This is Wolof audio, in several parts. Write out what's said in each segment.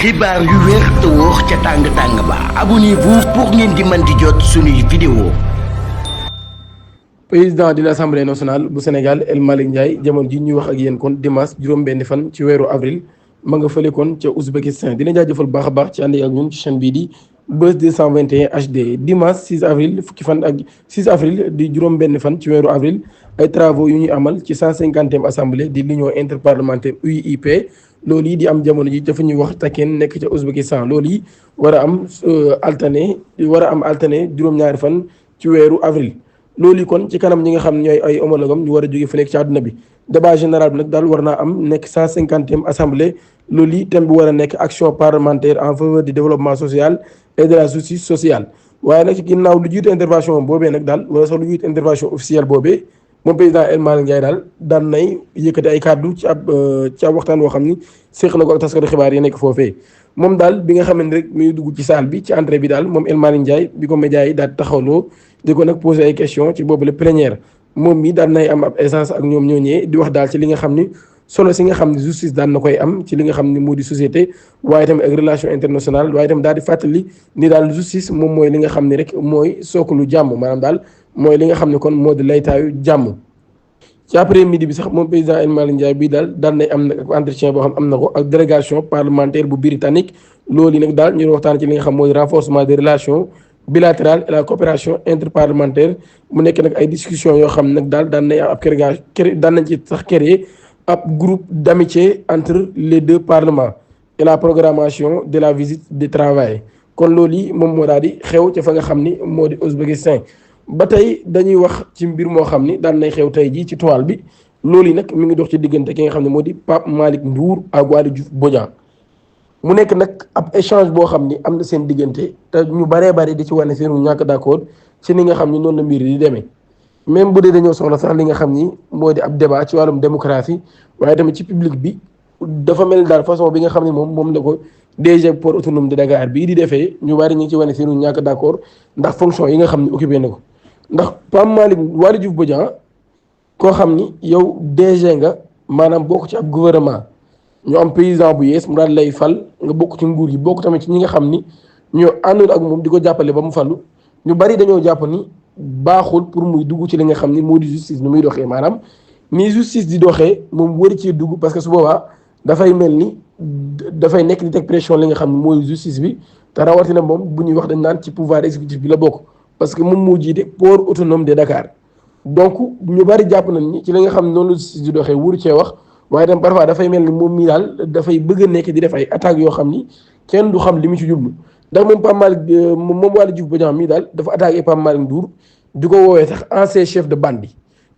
xibaar yu wér te wóor ca tàng-tàng ba abonnez-vous pour ngeen di mën di jot suñuy vidéo. président de l'Assemblée nationale bu Sénégal El Malick Ndiaye jamono ji ñuy wax ak yéen kon dimanche juróom-benni fan ci weeru avril ma nga fële kon ca Ouzbékistan dina jaajëfal baax a baax ci ànd ak ñun ci chaîne bii di Buzz 221 HD dimanche 6 avril fukki fan ak 6 avril di juróom-benni fan ci weeru avril ay travaux yu ñuy amal ci 150e assemblée di l'union interparlementaire UIP loolu yi di am jamono ji dafa ñuy wax Takene nekk ca Ouzbékistan loolu yi war a am alterné juróom-ñaari fan ci weeru avril. loolu yi kon ci kanam ñi nga xam ne ñooy ay homologam ñu war a jóge fu nekk ci àdduna bi débat général bi nag daal war naa am nekk 150e assemblée loolu yi thème bi war a nekk action parlementaire en faveur du développement social et de la justice sociale waaye nag ci ginnaaw lu jiitu intervention boobee nag daal wala sax lu jiitu intervention officielle boobee moom président El Malick Ndiaye daal daan nay yëkkati ay kàddu ci ab waxtaan woo xam ni séq na ko ak taskatu xibaar yi nekk foofee moom daal bi nga xam ne rek muy dugg ci salle bi ci entrée bi daal moom El Malick Ndiaye bi ko média yi daal taxawloo di ko nag posé ay question ci boobu la plénière moom mi daan nay am ab essence ak ñoom ñooñee di wax daal ci li nga xam ni solo si nga xam ne justice daan na koy am ci li nga xam ni moo di société waaye tamit ak relation internationale waaye tamit daal di fàttali ni daal justice moom mooy li nga xam ne rek mooy sookalu jàmm maanaam daal mooy li nga xam ne kon moo di laytaayu jàmm. ci après midi bi sax moom président El Malick Ndiaye bii daal daan nay am nag entretien boo xam am na ko ak délégation parlementaire bu britannique loolu yi nag daal ñu waxtaan ci li nga xam mooy renforcement des relations bilatérales et la coopération interparlementaire mu nekk nag ay discussions yoo xam nag daal daan nay am ab daan nañ ci sax créer ab groupe d'amitié entre les deux parlements et la programmation de la visite de travail kon loolu yi moom moo daal di xew ca fa nga xam ni moo di Ouzbékistan ba tey dañuy wax ci mbir moo xam ni daan nay xew tey jii ci toile bi loolu yi nag mi ngi dox ci diggante ki nga xam ne moo di Pape Malick Ndour ak Waly Diouf Bodian mu nekk nag ab échange boo xam ni am na seen diggante te ñu baree bari di ci wane seen ñàkk d'accord ci ni nga xam ni noonu la mbir di demee même bu dee dañoo soxla sax li nga xam ni moo di ab débat ci wàllum démocratie waaye tamit ci public bi dafa mel daal façon bi nga xam ne moom la ko DG port autonome de Dakar bii di defee ñu bari ñu ci wane seen ñàkk d'accord ndax fonction yi nga xam ne occupé na ko ndax Pape Malick Waly Diouf Bodian koo xam ni yow DG nga maanaam bokk ci ab gouvernement ñu am président bu yees mu daal lay fal nga bokk ci nguur yi bokk tamit ci ñi nga xam ni ñoo àndoon ak moom di ko jàppale ba mu falu ñu bari dañoo jàpp ni baaxul pour muy dugg ci li nga xam ni moo di justice ni muy doxee maanaam ni justice di doxee moom wari ci dugg parce que su boobaa dafay mel ni dafay nekk di teg pression li nga xam ni mooy justice bi te rawatina moom bu ñuy wax dañ naan ci pouvoir exécutif bi la bokk parce que moom moo jiite port autonome de Dakar donc ñu bari jàpp nañ ni ci li nga xam ne noonu la justice di doxee wuru cee wax waaye tam parfois dafay mel ni moom mii daal dafay bëgg a nekk di def ay attaques yoo xam ni kenn du xam li mu ci jublu ndax moom Pape Malick moom Waly Diouf Bodian mii daal dafa attaqué Pape Malick Ndour di ko woowee sax ancien chef de bande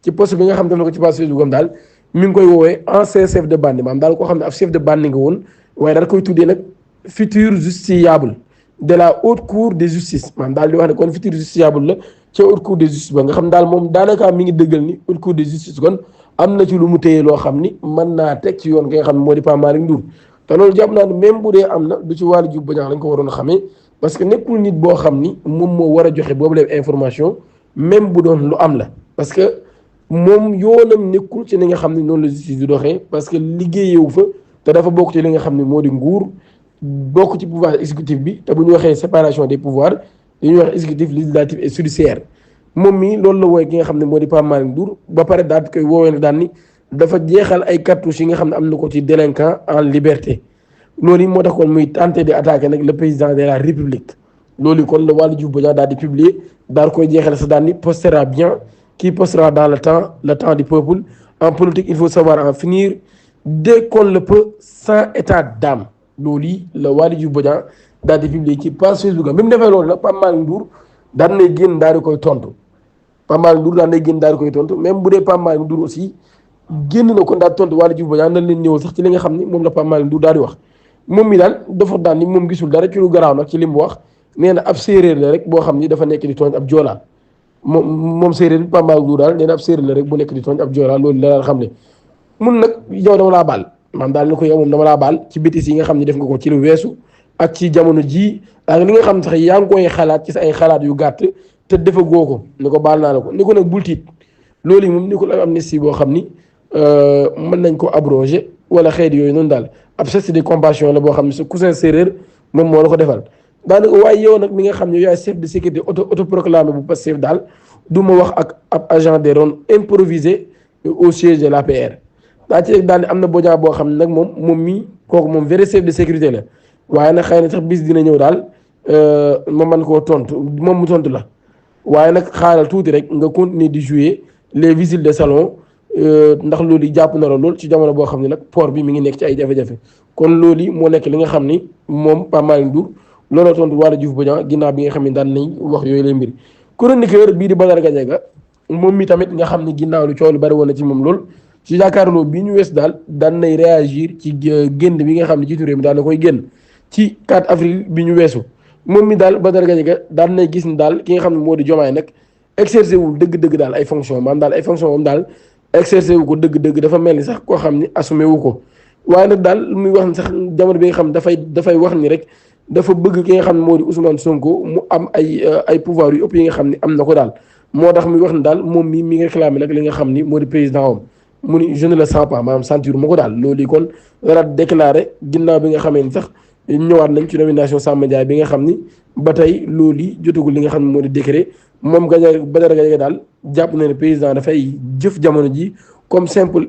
ci poste bi nga xam def na ko ci page Facebook am daal mi ngi koy woowee ancien chef de bande maanaam daal koo xam ne ab chef de bande nga woon waaye daal koy tuddee nag futur justiciable de la haute cour de justice maanaam daal di wax ne kon futur justiciable la ca haute cour de justice ba nga xam daal moom daanaka mi ngi dëggal ni haute cour de justice kon am na ci lu mu téye loo xam ni mën naa teg ci yoon ki nga xam ne moo di Pape Malick Ndour te loolu jàpp naa ne même bu dee am na du ci Waly Diouf Bodian lañ ko waroon a xamee parce que nekkul nit boo xam ni moom moo war a joxe boobu la information même bu doon lu am la parce que moom yoonam nekkul ci li nga xam ne noonu la justice di doxee parce que liggéeyewu fa te dafa bokk ci li nga xam ne moo di nguur bokk ci pouvoir exécutif bi te bu ñu waxee séparation des pouvoirs dañuy wax exécutif législatif et judiciaire moom mii loolu la wooye ki nga xam ne moo di Pape Malick Ndour ba pare daal di koy woowee nag daan ni dafa jeexal ay cartouches yi nga xam ne am na ko ci délinquant en liberté loolu yi moo tax kon muy tenté di attaquer nag le président de la république loolu kon la Waly Diouf Bodian daal di publier daal koy jeexal sa daan ni postera bien qui postera dans le temps du peuple en politique il faut savoir en finir dès qu'on le peut sans état d'âme loolu yi la Waly Diouf Bodian daal di publier ci page Facebook am bi mu defee loolu nag Pape Malick Ndour daan nay génn daal di koy tontu Pape Malick Ndour daan nay génn daal di koy tontu même bu dee Pape Malick Ndour aussi génn na kon daal tontu Waly Diouf Bodian nan leen ñëwal sax ci li nga xam ni moom la Pape Malick Ndour daal di wax moom mi daal dafa daan ni moom gisul dara ci lu garaaw nag ci li mu wax nee na ab séeréer la rek boo xam ni dafa nekk di tooñ ab joolaa moom séeréer Pape Malick Ndour daal nee na ab séeréer la rek bu nekk di tooñ ab joolaa loolu la daal xam ne mun nag yow dama laa baal maanaam daal ni ko yow moom dama laa baal ci bêtises yi nga xam ne def nga ko ci lu weesu ak ci jamono jii ak li nga xam ne sax yaa ngi koy xalaat ci sa ay xalaat yu gàtt te defagoo ko ni ko baal naa la ko ni ko nag bul tiit loolu yi moom ni ko la amnistie boo xam ni mën nañ ko abroger wala xeet yooyu noonu daal ab geste de compassion la boo xam ne sa cousin séeréer moom moo la ko defal. daanaka waaye yow nag mi nga xam ne yaay chef de sécurité autoproclamé bu Pastef daal du ma wax ak ab agent des rondes improvisé au siège de l'APR. daa ci rek daal am na bojaa boo xam ne nag moom mii kooku moom vrai chef de sécurité la waaye nag xëy na sax bis dina ñëw daal ma mën koo tontu moom mu tontu la waaye nag xaaral tuuti rek nga continuer di jouer les visites de salon ndax loolu yi jàpp na la lool ci jamono boo xam ne nag port bi mi ngi nekk ci ay jafe-jafe kon loolu yi moo nekk li nga xam ni moom Pape Malick Ndour looloo tontu Waly Diouf Bodiang ginnaaw bi nga xam ne daan nañ wax yooyu lay mbir. chroniqueur bii di Badara Gadiaga moom mi tamit nga xam ne ginnaaw lu coow lu bari woon na ci moom lool ci jàkkaarloo bii ñu wees daal daan nay réagir ci génn bi nga xam ne jiitu réew mi daan na koy génn ci 4 avril bi ñu weesu. moom mi daal Badara Gadiaga daan nay gis ni daal ki nga xam ne moo di Diomaye nag exercer wul dëgg-dëgg daal ay fonction maanaam daal ay fonction moom daal exercer wu ko dëgg-dëgg dafa mel ni sax koo xam ni assumé wu ko waaye nag daal muy wax ni sax jamono bi nga xam dafay wax ni rek dafa bëgg ki nga xam ne moo di Ousmane Sonko mu am ay pouvoir yu ëpp yi nga xam ne am na ko daal moo tax muy wax ni daal moom mi ngi réclamé nag li nga xam ni moo di président am mu ni je ne le sens pas maanaam sentir ma ko daal loolu kon dara déclaré ginnaaw bi nga xamee ni sax ñëwaat nañ ci nomination Samba Ndiaye bi nga xam ni ba tey loolu yi jotagul li nga xam ne moo di décret moom Badara Gadiaga daal jàpp na ne président dafay jëf jamono ji comme simple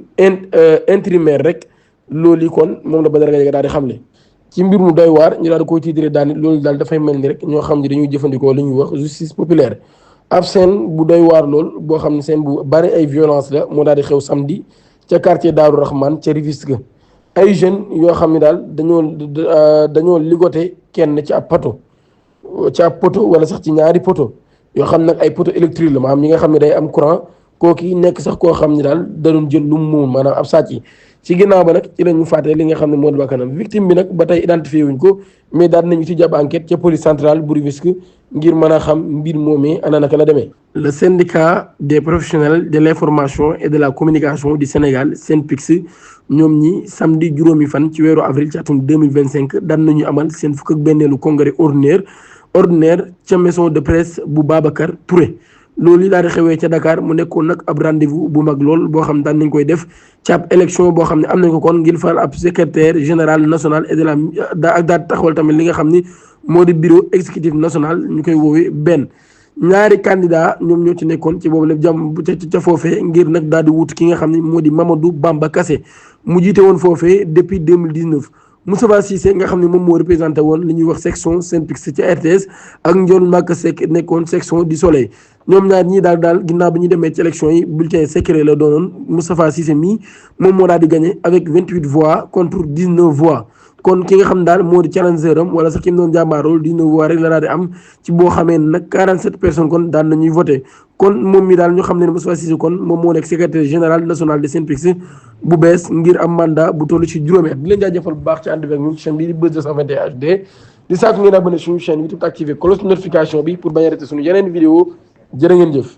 intérimaire rek loolu yi kon moom la Badara Gadiaga daal di xamle ci mbir mu doy waar ñu daal di koy tiitre daal ni loolu daal dafay mel ni rek ñoo xam ne dañuy jëfandikoo li ñuy wax justice populaire ab scène bu doy waar lool boo xam ne scène bu bari ay violence la moo daal di xew samedi ca quartier Daaru Rahman ca Rufisque ay jeunes yoo xam ne daal dañoo ligoté kenn ci ab poto wala sax ci ñaari poto yoo xam nag ay poto électrique la maanaam ñi nga xam ne day am courant kooki nekk sax koo xam ne daal da doon jël lu mu moom maanaam ab sàcc yi ci ginnaaw ba nag ci la ñu fàtte li nga xam ne moo di bakkanam victime bi nag ba tey identifié wuñ ko mais daal nañu ci jàpp enquête ca police centrale bu Rufisque ngir mën a xam mbir moomee ana naka la demee. le syndicat des professionnels de l'information et de la communication du Sénégal SYNPICS ñoom ñi samedi juróomi fan ci weeru avril ci atum 2025 daan nañu amal seen fukk ak benneelu congrès ordinaire ca maison de presse bu Babacar Touré. loolu yi daal di xewee ca Dakar mu nekkoon nag ab rendez-vous bu mag lool boo xam daan nañ koy def ci ab élection boo xam ne am nañ ko kon ngir fal ab secrétaire général national et de la ak daal taxawal tamit li nga xam ni moo di bureau exécutif national ñu koy woowee benn ñaari candidat ñoom ñoo ci nekkoon ci boobu lépp jàmm ca foofee ngir nag daal di wut ki nga xam ni moo di Mamadou Bamba Kassé mu jiite woon foofee depuis 2019 Moustapha Cissé nga xam ne moom moo représenté woon li ñuy wax section SYNPICS ci RTS ak Ndiol Maka Seck nekkoon section du Soleil ñoom ñaar ñii daal ginnaaw bi ñu demee ci élection yi bulletin secret la doonoon Moustapha Cissé mii moom moo daal di gagné avec 28 voix contre 19 voix kon ki nga xam daal moo di challenger am wala sax ki mu doon jàmbaarool 19 voix rek la daal di am ci boo xamee nag 47 personnes kon daan nañuy voté kon moom mi daal ñu xam ne Moustapha Cissé kon moom moo nekk secrétaire général national de SYNPICS bu bees ngir am mandat bu toll ci juróomi at di leen jaajëfal bu baax ci ànd ak ñun chaîne bii di Buzz 221 HD di saako ngeen abonné suñu chaîne YouTube activé cloche notification bi pour bañ a rater suñu yeneen vidéo jërë ngeen jëf